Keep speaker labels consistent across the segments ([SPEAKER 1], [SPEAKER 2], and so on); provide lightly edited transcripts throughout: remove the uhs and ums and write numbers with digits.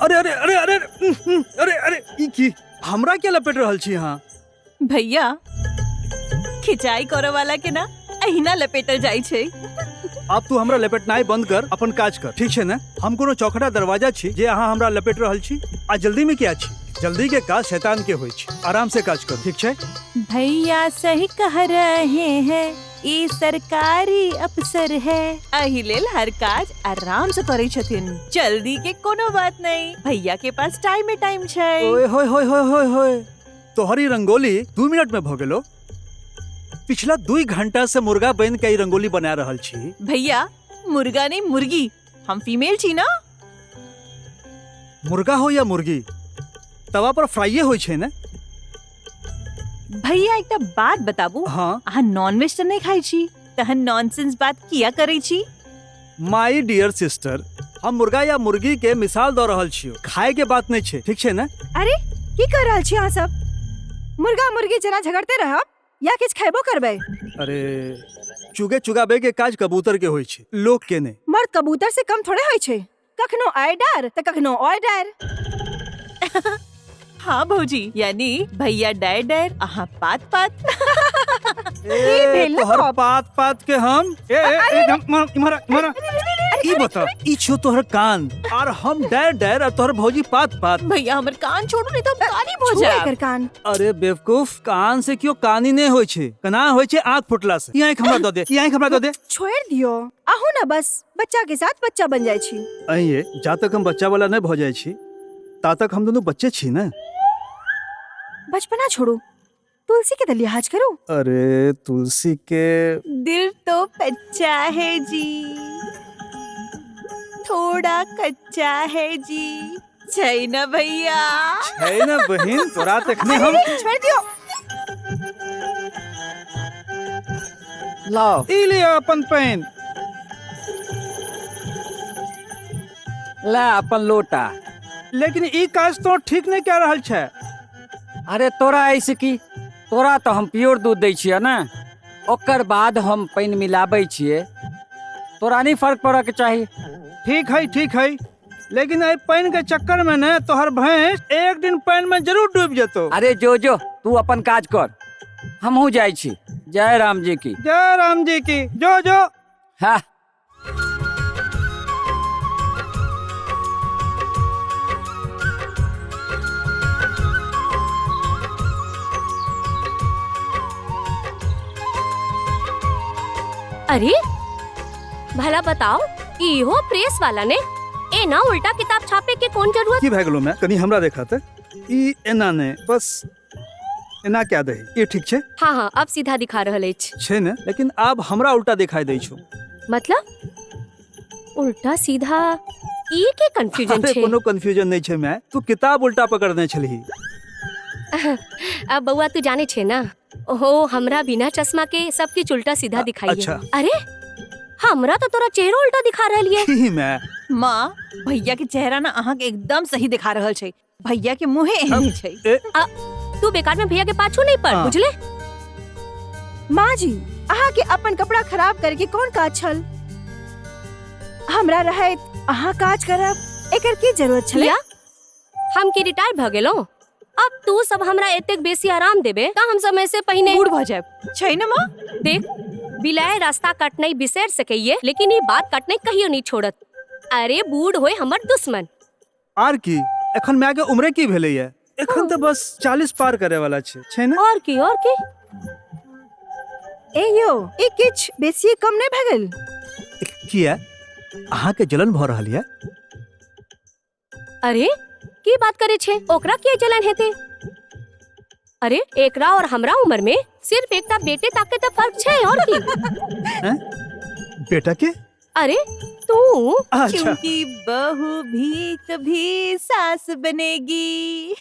[SPEAKER 1] अरे अरे अरे अरे अरे अरे ई की हमरा के लपेट रहल छी अहाँ?
[SPEAKER 2] भैया खिंचाई करे वाला के ना अहिना लपेटल जाइ छै।
[SPEAKER 1] आब तू हमरा लपेटनाइ बंद कर, अपन काज कर, ठीक छै ने? हम कोनो चौखटा दरवाजा छी जे अहाँ हमरा लपेट रहल छी? आ जल्दी में किया छी? जल्दी के काज शैतान के होइ छै, आराम से काज कर, ठीक छै?
[SPEAKER 2] भैया सही कह रहे हैं, ई सरकारी अफसर है, एहि लेल हर काज आराम से करै छथिन, जल्दी के कोनो बात नहीं, भैया के पास टाइम में टाइम छै।
[SPEAKER 1] ओए होय होय होय होय होय, तोहरी रंगोली 2 मिनट में भ गेलो। पिछला 2 घंटा से मुर्गा बन के ई रंगोली बना रहल छी।
[SPEAKER 2] भैया मुर्गा नहीं मुर्गी, हम फीमेल छी ना।
[SPEAKER 1] मुर्गा हो या मुर्गी, तवा पर फ्राइये होइ छै ने।
[SPEAKER 2] भैया एकटा बात बताबू।
[SPEAKER 1] हाँ।
[SPEAKER 2] अहाँ नॉनवेज तऽ नहीं खाइ छी, तहन नॉनसेंस बात किया करै छी?
[SPEAKER 1] माय डियर सिस्टर, हम मुर्गा या मुर्गी के मिसाल दऽ रहल छियौ, खाए के बात नहीं छै, ठीक छै ने?
[SPEAKER 3] अरे की कर रहल छी अहाँ सब? मुर्गा मुर्गी जेना झगड़ते रहब या किछु खेबो करबै?
[SPEAKER 1] अरे चुगे चुगाबे के काज कबूतर के होइ छै, लोक के नहि।
[SPEAKER 3] मर्द कबूतर से कम थोड़े होइ छै, कखनो आइ डार तऽ कखनो ओइ डार।
[SPEAKER 2] हाँ भौजी, यानी भैया डायर डायर, अहाँ पात पात।
[SPEAKER 1] ए,
[SPEAKER 3] भेल ने
[SPEAKER 1] तोहर
[SPEAKER 3] गप?
[SPEAKER 1] पात पात के हम ए, ए, ए, इम्हर, इम्हर, इम्हर। ई बता, ई छो तोहर कान और हम डायर डायर और तोहर भौजी पात पात।
[SPEAKER 2] भैया हमर कान छोड़ू नहीं तो हम कानी भऽ
[SPEAKER 3] छू
[SPEAKER 2] जायब।
[SPEAKER 3] एकर कान।
[SPEAKER 1] अरे बेवकूफ, कान से क्यों कानी नहीं होइ छै, कना होइ छै आँख फुटला से। ई आँख हमरा दऽ दे, ई आँख हमरा दऽ दे।
[SPEAKER 3] छोड़ दियो, अहू ना बस बच्चा के साथ बच्चा बन जाइ छी।
[SPEAKER 1] अहिए जा तक हम बच्चा वाला नहीं भऽ जाइ छी ता तक हम दोनों बच्चे छी ने।
[SPEAKER 3] बचपना छोड़ू, तुलसी के तो लिहाज करो।
[SPEAKER 1] अरे तुलसी के
[SPEAKER 2] दिल तो कच्चा है जी, थोड़ा कच्चा है जी, छै ना भैया?
[SPEAKER 1] छै ना बहिन, तोरा तखने हम
[SPEAKER 3] छोड़ दियो।
[SPEAKER 4] लाओ।
[SPEAKER 5] ई लियो अपन पेन।
[SPEAKER 4] ला अपन लोटा।
[SPEAKER 5] लेकिन ई काज तो ठीक नहीं कह रहल छै।
[SPEAKER 4] अरे तोरा ऐसे की, तोरा तो हम प्योर दूध दै छियै ने, ओकर बाद हम पानि मिलाबै छियै, तोरा नहीं फर्क पड़ऽ के चाही।
[SPEAKER 5] ठीक है ठीक है, लेकिन एहि पानि के चक्कर में ने तोहर भैंस एक दिन पानि में जरूर डूब जेतो।
[SPEAKER 4] अरे जो जो तू अपन काज कर, हमहूँ जाइ छी। जय राम जी की।
[SPEAKER 5] जय राम जी की। जो जो।
[SPEAKER 4] हाँ।
[SPEAKER 6] अरे भला बताओ, इहो प्रेस वाला ने एना उल्टा किताब छापे के कौन जरूरत?
[SPEAKER 1] की भए गेलो मैं? कनी हमरा देखा ते। ई एना ने, बस एना क्या दही, ई ठीक छै?
[SPEAKER 6] हाँ हाँ, अब सीधा दिखा रहल अछि।
[SPEAKER 1] छै ने, लेकिन आब हमरा उल्टा दिखाई दै छौ।
[SPEAKER 6] मतलब उल्टा सीधा ई के कंफ्यूजन
[SPEAKER 1] अरे
[SPEAKER 6] छै?
[SPEAKER 1] कोनो कंफ्यूजन नहीं छै मैं, तू किताब उल्टा पकड़ने छलही।
[SPEAKER 6] अब बउआ तू जाने छे ना, ओहो हमरा बिना चश्मा के सब किछ उल्टा सीधा दिखाई।
[SPEAKER 1] अच्छा।
[SPEAKER 6] अरे हमरा तो तोरा चेहरो उल्टा दिखा रहल ये।
[SPEAKER 1] की मैं?
[SPEAKER 2] माँ भैया के चेहरा ना अहाँ के एकदम सही दिखा रहल छै, भैया के मुँहे एहने छै।
[SPEAKER 1] ए।
[SPEAKER 6] तू बेकार में भैया के पाछू नहीं पड़,
[SPEAKER 1] हाँ।
[SPEAKER 6] बुझले?
[SPEAKER 3] माँ जी अहाँ के अपन कपड़ा खराब करके कौन काज छल? हमरा रहैत अहाँ काज करब, एकर की जरूरत छलै?
[SPEAKER 6] भैया हम की रिटायर भ गेलौं, अब तू सब हमरा एतेक बेसी आराम देबे त हम समय से पहिने
[SPEAKER 2] बूढ़ भ जायब छै ना माँ?
[SPEAKER 6] देख बिलाय रास्ता काटनाइ बिसरि सकैये, लेकिन ई बात काटनाइ कहियो नहीं छोड़त। अरे बूढ़ होय हमर दुश्मन।
[SPEAKER 1] आर की एखन माय के उम्रे की भेलैया? एखन तऽ बस 40 पार करे वाला छै, छै ने?
[SPEAKER 6] और की और की?
[SPEAKER 3] ए यो, ई किछ बेसी कम नहीं भए गेल?
[SPEAKER 1] किया अहाँ के जलन भऽ रहल ये?
[SPEAKER 6] अरे की बात करे छे, ओकरा किया जलन हेते? अरे एकरा और हमरा उम्र में सिर्फ एकटा बेटे ताके त फर्क छै, और की?
[SPEAKER 1] हैं? बेटा के?
[SPEAKER 6] अरे तू?
[SPEAKER 1] अच्छा।
[SPEAKER 2] क्योंकि बहू भी कभी सास बनेगी।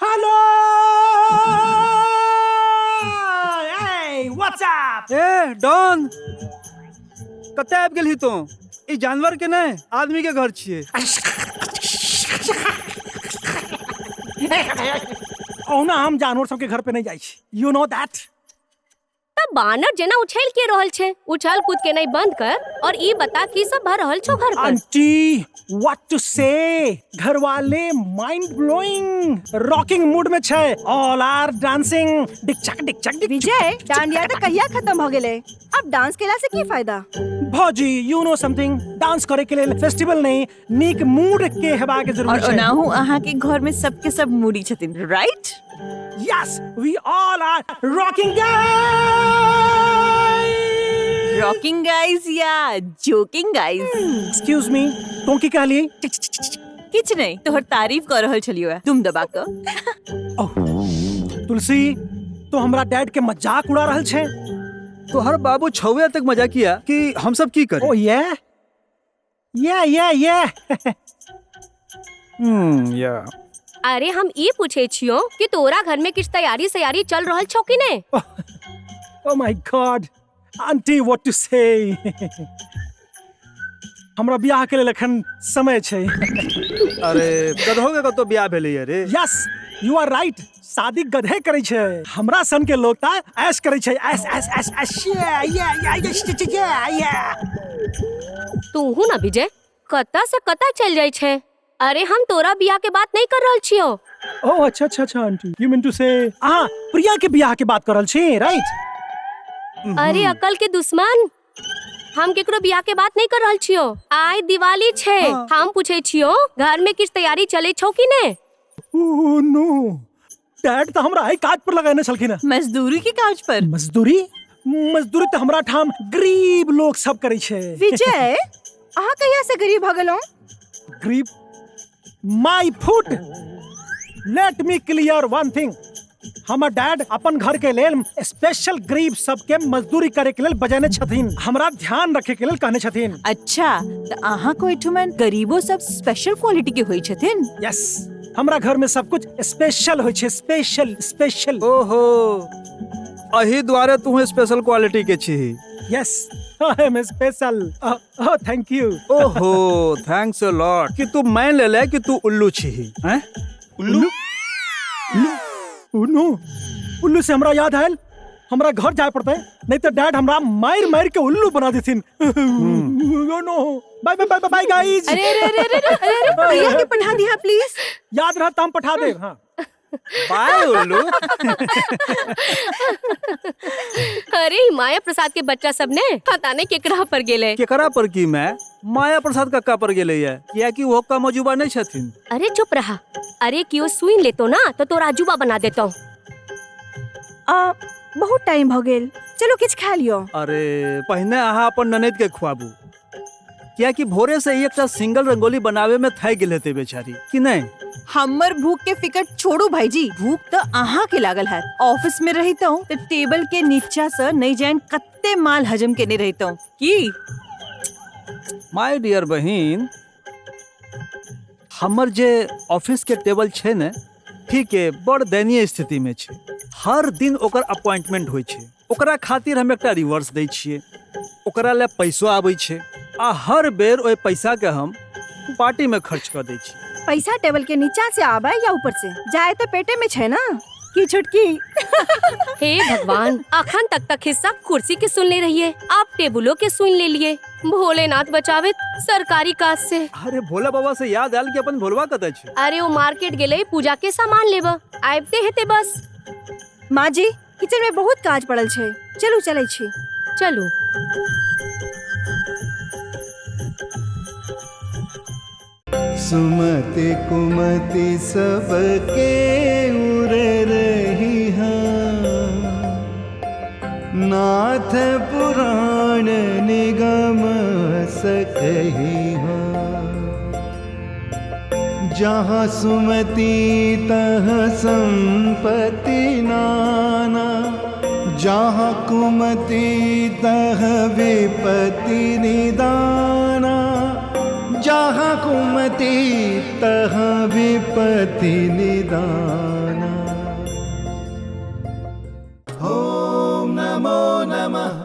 [SPEAKER 5] हेलो ए व्हाट्स अप?
[SPEAKER 1] ए डॉन, कते आबि गेलही तू? ई जानवर के नहीं, आदमी के घर छियै।
[SPEAKER 5] ओना हम जानवर सबके घर पे नहीं जाइ छी, you know that.
[SPEAKER 6] त बानर जेना उछल के रहल छै। उछल कूद के नहीं बंद कर और ई बता की सब भ रहल छौ घर पर।
[SPEAKER 7] आंटी what two से, घर वाले माइंड ब्लोइंग रॉकिंग मूड में छै, ऑल आर डांसिंग डिक चक डिक चक डिक।
[SPEAKER 3] विजय, डांडिया तऽ कहिया खत्म भऽ गेलै, अब डांस केला से की फायदा?
[SPEAKER 7] भौजी you know something, dance करे के लेल फेस्टिवल नहीं, नीक मूड के हेबाक जरूरी
[SPEAKER 2] और
[SPEAKER 7] छै।
[SPEAKER 2] ओनाहू अहाँ के घर में सबके सब मूडी छथिन, right?
[SPEAKER 7] Yes, we all are rocking guys.
[SPEAKER 2] Rocking guys या जोकिंग गाइस?
[SPEAKER 7] Excuse me, तू की कहली?
[SPEAKER 2] किछ नहीं, तोहर तारीफ कर रहल छलियो है तुम दबा क।
[SPEAKER 7] ओह, तुलसी, तो हमरा डैड के मजाक उड़ा रहल छै।
[SPEAKER 1] तोहर बाबू छौए तक मजा किया कि हम सब की करी?
[SPEAKER 7] ओ ये ये ये ये
[SPEAKER 1] या।
[SPEAKER 6] अरे हम ई पूछे छियो कि तोरा घर में किछ तैयारी सयारी चल रहल छौ कि नहीं?
[SPEAKER 7] Oh my God, aunty what to say, हमरा बियाह के लेल एखन समय छै।
[SPEAKER 1] अरे गधो के कतौ बियाह भेलै रे?
[SPEAKER 7] यस you are right, शादी गधे करै छै, हमरा सन के लोग ता ऐश करै छै, ऐश ऐश ऐश ऐश ये ये ये ये ये।
[SPEAKER 6] तू हूँ ना विजय, कता से कता चल जाय छै। अरे हम तोरा बियाह के बात नहीं कर रहल छियो।
[SPEAKER 7] ओ अच्छा अच्छा अच्छा आंटी, you mean to से अहाँ प्रिया के बियाह के बात कर रहल छी, राइट?
[SPEAKER 6] अरे अकल के दुश्मन, हम केकरो बियाह के बात नहीं कर रहल छियो। आइ दिवाली छै, हम पूछे छियो घर में किछ तैयारी चले छौ कि ने?
[SPEAKER 7] ओ नो, डैड तऽ हमरा एहि काज पर लगेने छलखिन हँ।
[SPEAKER 2] मजदूरी के काज पर?
[SPEAKER 7] मजदूरी? मजदूरी तऽ हमरा ठाम गरीब लोग सब करै छै।
[SPEAKER 3] विजय, अहाँ कहिया से गरीब भऽ गेलहुँ?
[SPEAKER 7] गरीब my foot. Let me clear one thing, हमर डैड अपन घर के लेल स्पेशल गरीब सबके मजदूरी करे के लेल बजेने छथिन, हमरा ध्यान रखे के लेल कहने छथिन।
[SPEAKER 2] अच्छा, तऽ अहाँ को एठुमन गरीबो सब स्पेशल क्वालिटी के होइ छथिन?
[SPEAKER 7] यस, हमरा घर में सब कुछ स्पेशल होइ छै, स्पेशल स्पेशल।
[SPEAKER 1] ओहो, अही द्वारे तू स्पेशल क्वालिटी के छी।
[SPEAKER 7] Yes I am special, oh thank you.
[SPEAKER 1] ओहो thanks a lot कि तू मान ले ले कि तू उल्लू छी। हैं
[SPEAKER 7] उल्लू? उल्लू उल्लू से हमरा याद आयल, हमरा घर जाए पड़ते, नहीं तो डैड हमरा मार मार के उल्लू बना देथिन। No, bye bye bye bye guys.
[SPEAKER 2] अरे अरे अरे अरे अरे
[SPEAKER 3] प्रिया के पठा दिया प्लीज।
[SPEAKER 7] याद रहा हम पठा देब। हाँ
[SPEAKER 1] बाय उल्लू।
[SPEAKER 6] अरे माया प्रसाद के बच्चा सब ने पता नहीं केकरा पर गेले।
[SPEAKER 1] केकरा पर की मैं माया प्रसाद कक्का पर गेले है, कियाकि वो कम अजूबा नहीं छथिन।
[SPEAKER 6] अरे चुप रहा, अरे क्यों सुन लेतो ना तो तोरा अजूबा बना देतो।
[SPEAKER 3] बहुत टाइम भ गेल, चलो किछ खा लियो।
[SPEAKER 1] अरे पहिने अहाँ अपन ननद के खुआबू, कियाकि भोरे से एकटा सिंगल रंगोली बनावे में थक गेल हेतै बेचारी, कि नहीं?
[SPEAKER 2] हमर भूख के फिकर छोड़ू भाईजी, भूख तो अहाँ के लागल है। ऑफिस में रहितौं तो टेबल के नीचा से नहीं जान कत्ते माल हजम केने रहितौं। की
[SPEAKER 1] my dear बहिन, हमर जे ऑफिस के टेबल छै ने, ठीक है, बड़ दयनीय स्थिति में छै। हर दिन ओकर अपॉइंटमेंट होइ छै, ओकरा खातिर हम एकटा रिवर्स दै छियै, ओकरा ले पैसो आबै छै, आ हर बेर ओहि पैसा के हम पार्टी में खर्च कर दै छियै।
[SPEAKER 3] पैसा टेबल के नीचा से आवे या ऊपर से जाए तो पेटे में छै ना, की छुटकी।
[SPEAKER 6] हे भगवान, अखन तक तक हिस्सा कुर्सी के सुन ले रहिए, आप टेबुलों के सुन ले लिए। भोलेनाथ बचावे सरकारी काज से।
[SPEAKER 1] अरे भोला बाबा से याद आयल कि अपन भोलवा कतऽ छै?
[SPEAKER 6] अरे वो मार्केट गेले पूजा के सामान लेबा, आबते हेते बस।
[SPEAKER 3] माँ जी किचन में बहुत काज पड़ल छै, चलू चलै छी।
[SPEAKER 6] चलू।
[SPEAKER 8] सुमति कुमति सबके उर रही हाँ, नाथ पुराण निगम सकही हाँ। जहाँ सुमति तह संपत्ति नाना, जहाँ कुमति तह विपत्ति निदाना, जहाँ कुमति तह विपत्ति निदाना। ओम नमो नमः